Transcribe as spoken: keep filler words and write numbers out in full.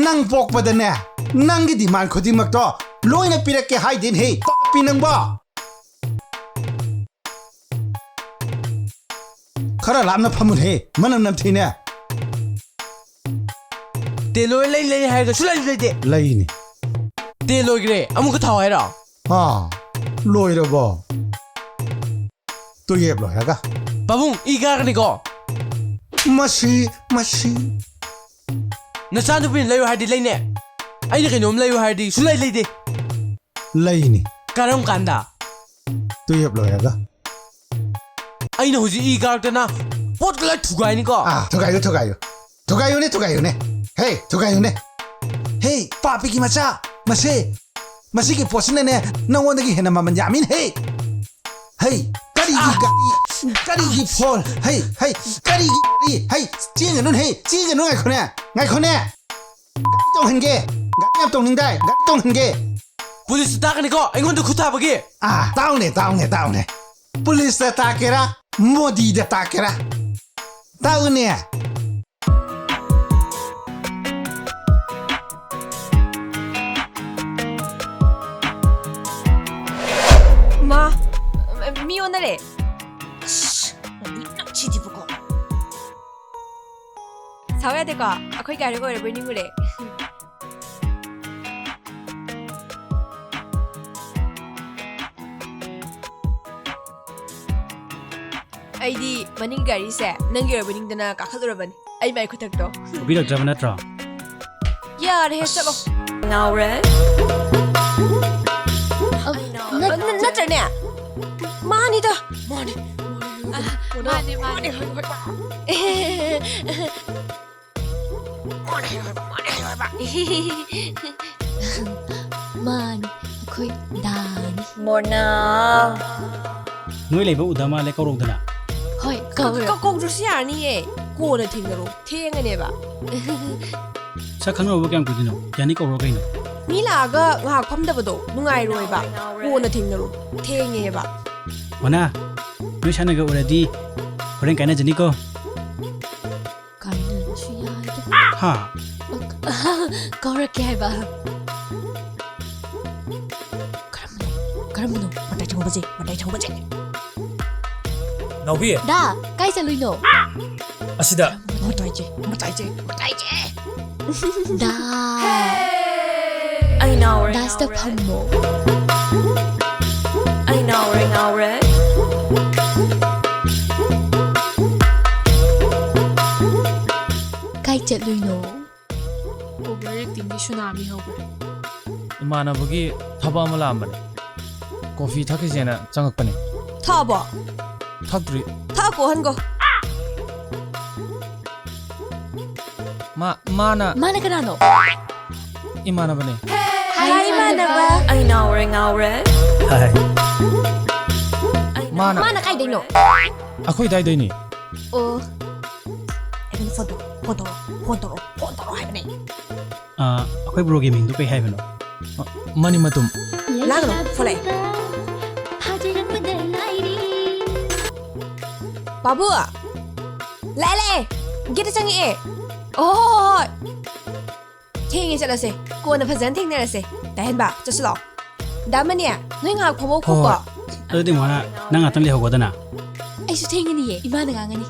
ꯅꯪ ꯄꯣꯛꯄꯗꯅꯦ, ꯅꯪꯒꯤ demand ꯈꯨꯗꯤꯡꯃꯛꯇꯣ ꯂꯣꯏꯅ ꯄꯤꯔꯛꯀꯦ ꯍꯥꯏꯗꯦꯅꯦ, ꯄꯥꯄꯤ ꯅꯪꯕꯣ꯫ ꯈꯔ ꯂꯥꯞꯅ ꯐꯝꯃꯨꯅꯦ, ꯃꯅꯝ ꯅꯝꯊꯤꯅꯦ꯫ ꯇꯦ ꯂꯣꯏ ꯂꯩ ꯂꯩ ꯍꯥꯏꯔꯒ ꯁꯨꯡꯂꯩ ꯂꯩꯇꯦ꯫ ꯂꯩꯅꯤ꯫ ꯇꯦ ꯂꯣꯏꯈ꯭ꯔꯦ, ꯑꯃꯨꯛꯀ ꯊꯥꯎ ꯍꯥꯏꯔꯣ? ꯑꯥ, ꯂꯣꯏꯔꯕꯣ? ꯇꯨꯌꯦꯞ ꯂꯣꯏꯔꯒ꯫ ꯄꯥꯕꯨꯡ, ꯏ ꯀꯥꯔꯛꯀꯅꯤꯀꯣ꯫ ꯃꯁꯤ, ꯃꯁꯤ꯫ ꯅꯆꯥꯅꯨꯄꯤꯅ ꯂꯩꯌꯨ ꯍꯥꯏꯔꯗꯤ ꯂꯩꯅꯦ꯫ ꯑꯩꯅ ꯀꯩꯅꯣꯝ ꯂꯩꯌꯨ ꯍꯥꯏꯔꯗꯤ ꯁꯨꯡꯂꯩ ꯂꯩꯗꯦ꯫ ꯂꯩꯅꯤ꯫ ꯀꯔꯝ ꯀꯥꯟꯗ? ꯇꯨꯌꯦꯞ ꯂꯣꯏꯔꯒ꯫ ꯑꯩꯅ ꯍꯧꯖꯤꯛ ꯏ ꯀꯥꯔꯛꯇꯅ ꯄꯣꯠꯀ ꯂꯣꯏ ꯊꯨꯒꯥꯏꯅꯤꯀꯣ꯫ ꯑꯥ, ꯊꯨꯒꯥꯏꯌꯨ, ꯊꯨꯒꯥꯏꯌꯨ꯫ ꯊꯨꯒꯥꯏꯌꯨꯅꯦ, ꯊꯨꯒꯥꯏꯌꯨꯅꯦ꯫ ꯍꯦ, ꯊꯨꯒꯥꯏꯌꯨꯅꯦ꯫ ꯍꯦ, ꯄꯥꯄꯤꯒꯤ ꯃꯆꯥ, ꯃꯁꯦ, ꯃꯁꯤꯒꯤ ꯄꯣꯠꯁꯤꯅꯅꯦ ꯅꯉꯣꯟꯗꯒꯤ ꯍꯦꯟꯅ ꯃꯃꯜ ꯌꯥꯝꯃꯤꯅꯦ꯫ ꯍꯦ, ꯍꯩ, ꯀꯔꯤꯒꯤ ꯑꯥ! ꯒꯥꯔꯤ, ꯀꯔꯤꯒꯤ ꯐꯣꯟ, ꯍꯩ, ꯍꯩ, ꯀꯔꯤꯒꯤ ꯒꯥꯔꯤ, ꯍꯩ, ꯆꯦꯟꯒꯅꯨ, ꯍꯩ, ꯆꯦꯟꯒꯅꯨ, ꯉꯥꯏꯈꯣꯅꯦ, ꯉꯥꯏꯈꯣꯅꯦ꯫ ꯒꯥꯔꯤ ꯇꯣꯡꯍꯟꯒꯦ, ꯒꯥꯔꯤ ꯌꯥꯝ ꯇꯣꯡꯅꯤꯡꯗꯥꯏ, ꯒꯥꯔꯤ ꯇꯣꯡꯍꯟꯒꯦ꯫ ꯄꯨꯂꯤꯁꯇ ꯇꯥꯛꯀꯅꯤꯀꯣ, ꯑꯩꯉꯣꯟꯗ ꯈꯨꯠ ꯊꯥꯕꯒꯤ꯫ ꯑꯥ, ꯇꯥꯎꯅꯦ, ꯇꯥꯎꯅꯦ, ꯇꯥꯎꯅꯦ꯫ ꯄꯨꯂꯤꯁꯇ ꯇꯥꯛꯀꯦꯔꯥ, ꯃꯣꯗꯤꯗ ꯇꯥꯛꯀꯦꯔꯥ? ꯇꯥꯛꯎꯅꯦ꯫ ꯃꯥ, ꯃꯤ ꯑꯣꯟꯅꯔꯦ꯫ ꯑꯁ, ꯅꯨꯃꯤꯠ ꯅꯝꯊꯤꯗꯤꯕꯀꯣ꯫ ꯁꯥꯎ ꯌꯥꯗꯦꯀꯣ, ꯑꯩꯈꯣꯏ ꯒꯥꯔꯤ ꯑꯣꯏꯔꯕꯣꯏ ꯅꯤꯡꯉꯨꯔꯦ꯫ ꯑꯩꯗꯤ ꯃꯅꯤꯡ ꯒꯥꯔꯤꯁꯦ ꯅꯪꯒꯤ ꯑꯣꯏꯔꯕꯣꯏ ꯅꯤꯡꯗꯅ ꯀꯥꯈꯠꯂꯨꯔꯕꯅꯤ, ꯑꯩ ꯃꯥꯏ ꯈꯨꯊꯛꯇꯣ꯫ ꯐꯨꯕꯤꯔꯛꯇ꯭ꯔꯕ ꯅꯠꯇ꯭ꯔꯣ? ꯌꯥꯔꯦꯍꯦ, ꯆꯠꯂꯣ꯫ ꯉꯥꯎꯔꯦ꯫ ꯅꯠ-, ꯅꯠꯇ꯭ꯔꯅꯦ? ꯃꯥꯅꯤꯗ꯫ ꯃꯥꯅꯤ꯫ ꯃꯥꯅꯤ, ꯃꯥꯅꯤ꯫ ꯃꯥꯅꯤ, ꯍꯣꯏ, ꯍꯣꯏ꯫ ꯃꯥꯅꯤ, ꯑꯩꯈꯣꯏ ꯗꯥꯅꯤ꯫ ꯃꯣꯅꯥ꯫ ꯅꯣꯏ ꯂꯩꯕ ꯎꯗ ꯃꯥꯜꯂꯦ, ꯀꯧꯔꯧꯗꯅ꯫ ꯍꯣꯏ, ꯀꯧꯔꯦ꯫ ꯀꯧ-, ꯀꯧꯗ꯭ꯔꯁꯨ ꯌꯥꯔꯅꯤꯌꯦ꯫ ꯀꯣꯟꯅ ꯊꯦꯡꯅꯔꯣ, ꯊꯦꯡꯉꯅꯦꯕ꯫ ꯁꯛ ꯈꯪꯅꯕꯕꯨ ꯀꯌꯥꯝ ꯀꯨꯏꯗꯣꯏꯅꯣ? ꯌꯥꯅꯤ, ꯀꯧꯔꯣ ꯀꯩꯅꯣ꯫ ꯃꯤ ꯂꯥꯛꯑꯒ ꯉꯥꯏꯍꯥꯛ ꯐꯝꯗꯕꯗꯣ ꯅꯨꯡꯉꯥꯏꯔꯣꯏꯕ꯫ ꯀꯣꯟꯅ ꯊꯦꯡꯅꯔꯣ, ꯊꯦꯡꯉꯦꯕ꯫ ꯃꯣꯅꯥ, ꯅꯣꯏ ꯁꯥꯟꯅꯒ ꯎꯔꯗꯤ ꯍꯣꯔꯦꯟ ꯀꯥꯏꯅꯖꯅꯤꯀꯣ꯫ ꯀꯥꯏꯅꯔꯁꯨ ꯌꯥꯏꯗ꯫ ꯍꯥ? ꯀꯧꯔꯛꯀꯦ ꯍꯥꯏꯕ꯫ ꯀꯔꯝꯕꯅꯣ? ꯀꯔꯝꯕꯅꯣ? ꯃꯇꯥꯏ ꯊꯪꯕꯁꯦ, ꯃꯇꯥꯏ ꯊꯪꯕꯁꯦ꯫ ꯅꯥꯎꯕꯤ! ꯗꯥ, ꯀꯥꯏ ꯆꯠꯂꯨꯏꯅꯣ? ꯑꯁꯤꯗ꯫ ꯃꯇꯥꯏꯁꯦ, ꯃꯇꯥꯏꯁꯦ, ꯃꯇꯥꯏꯁꯦ꯫ ꯗꯥ꯫ ꯑꯩ ꯉꯥꯎꯔꯦ, ꯗꯥꯁꯇ ꯉꯥꯎꯔꯦ꯫ ꯐꯝꯃꯣ꯫ ꯑꯩ ꯉꯥꯎꯔꯦ, ꯉꯥꯎꯔꯦ꯫ ꯀꯥꯏ ꯆꯠꯂꯨꯏꯅꯣ? Over actingꯒꯤ ꯁꯨꯅꯥꯃꯤ ꯍꯧꯈ꯭ꯔꯦ꯫ ꯏꯃꯥꯟꯅꯕꯒꯤ ꯊꯕꯛ ꯑꯃ ꯂꯥꯛꯑꯝꯕꯅꯦ꯫ ꯀꯣꯐꯤ ꯊꯛꯈꯤꯁꯦꯅ ꯆꯪꯉꯛꯄꯅꯦ꯫ ꯊꯛꯑꯕꯣ? ꯊꯛꯇ꯭ꯔꯤ꯫ ꯊꯛꯑ ꯀꯣꯛꯍꯟꯒꯣ꯫ ꯃꯥ, ꯃꯥꯅ ꯃꯥꯅ ꯀꯅꯥꯅꯣ? ꯏꯃꯥꯟꯅꯕꯅꯦ꯫ ꯍꯥꯏ, ꯏꯃꯥꯟꯅꯕ꯫ ꯑꯩ ꯉꯥꯎꯔꯦ, ꯉꯥꯎꯔꯦ꯫ ꯍꯥꯏ꯫ ꯑꯩ ꯃꯥꯅ ꯃꯥꯅ ꯀꯥꯏꯗꯩꯅꯣ? ꯑꯩꯈꯣꯏ ꯑꯗꯥꯏꯗꯩꯅꯤ꯫ ꯑꯣ꯫ ꯑꯩꯉꯣꯟꯗ phone ꯇꯧꯔꯣ, phone ꯇꯧꯔꯣ, phone ꯇꯧꯔꯣ, phone ꯇꯧꯔꯣ ꯍꯥꯏꯕꯅꯦ꯫ ꯑꯥ, ꯑꯩꯈꯣꯏ broꯒꯤ ꯃꯤꯡꯗꯣ ꯀꯩ ꯍꯥꯏꯕꯅꯣ? ꯑ, ꯃꯅꯤ ꯃꯇꯨꯝ꯫ ꯂꯥꯡꯒꯅꯨ, phone ꯂꯥꯛꯑꯦ꯫ ꯄꯥꯕꯨ! ꯂꯥꯛꯑꯦ, ꯂꯥꯛꯑꯦ! Gateꯇ ꯆꯪꯉꯛꯑꯦ! ꯑꯣ, ꯍꯣ, ꯍꯣ, ꯍꯣꯏ! ꯊꯦꯡꯉꯦ, ꯆꯠꯂꯁꯦ꯫ ꯀꯣꯟꯅ ꯐꯖꯅ ꯊꯦꯡꯅꯔꯁꯦ꯫ ꯇꯥꯏꯍꯟꯕ, ꯆꯠꯁꯤ ꯂꯥꯛꯑꯣ꯫ ꯗꯥ ꯃꯅꯤ, ꯅꯣꯏ ꯉꯥꯏꯍꯥꯛ ꯐꯝꯍꯧꯈꯣꯀꯣ꯫ ꯍꯣꯏ, ꯍꯣꯏ꯫ ꯑꯗꯨꯗꯤ ꯃꯣꯅꯥ, ꯅꯪ ꯉꯥꯛꯇꯪ ꯂꯩꯍꯧꯒꯣꯗꯅ꯫ ꯑꯩꯁꯨ ꯊꯦꯡꯉꯅꯤꯌꯦ, ꯏꯃꯥꯅ ꯉꯥꯡꯉꯅꯤ꯫